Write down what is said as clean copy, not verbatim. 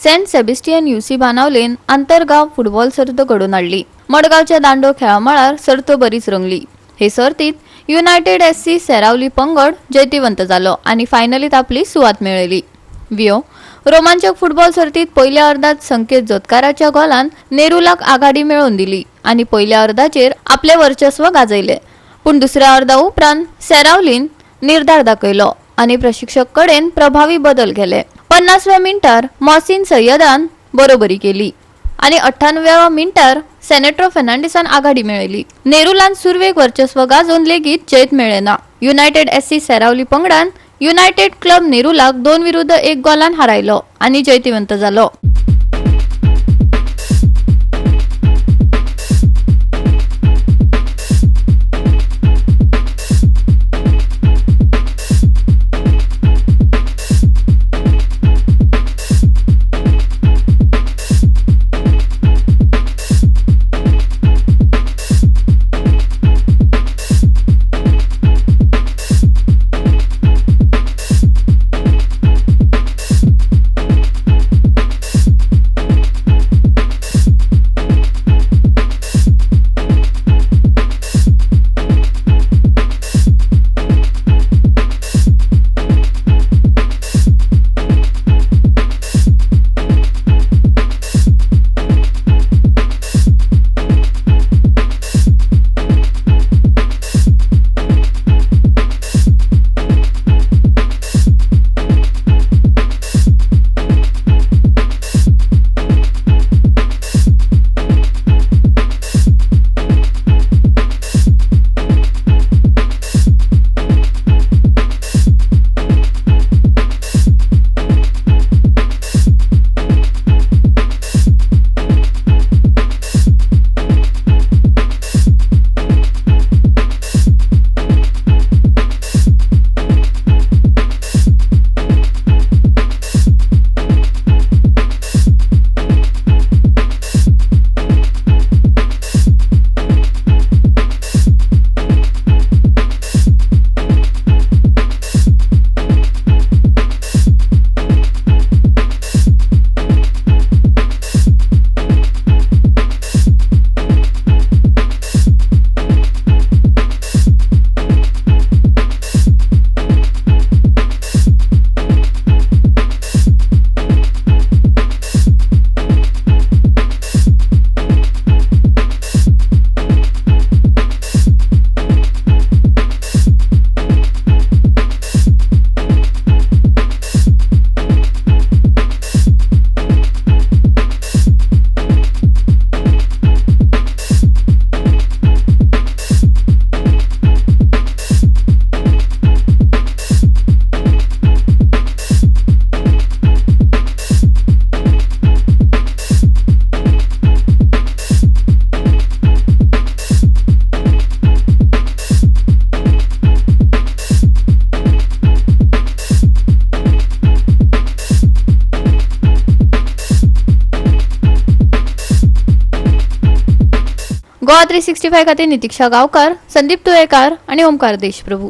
Saint Sebastian युसी बाणावलेन आंतरगांव football सर्त घडोवन हाडली. मडगांवच्या दांडो खेळामळार सर्त बरीच रंगली. हे सर्तीत युनायटेड एससी सेरावली पंगड जैतिवंत जालो आनी फायनलीत आपली सुवात मेळयली. वियो रोमांचक फुटबॉल सर्तीत पयल्या अर्दात संकेत जोतकाराच्या गोलान नेरुलाक आघाडी मेळोवन दिली आनी पयल्या अर्दाचेर आपले वर्चस्व गाजयले. पूण दुसऱ्या अर्दा उपरांत सेरावलीन निर्धार दाखयलो आनी प्रशिक्षक कडेन प्रभावी बदल केले. 50व्या मिनटार मोहसीन सय्यदान बरोबरी केली आनी 98व्या मिनटार सेनेट्रो फर्नांडिसान आघाडी मेळयली. नेरुलान सुरवेक वर्चस्व गाजोवन लेगीत जैत मेळ्ळें ना. युनायटेड एससी सेरावली पंगडान युनायटेड क्लब नेरुलाक 2-1 गोलान हारायलो आनी जैतिवंत जालो. गोवा 365 खातीर नितिक्षा गांवकार, संदीप तुयेकार आनी ओमकार देशप्रभू.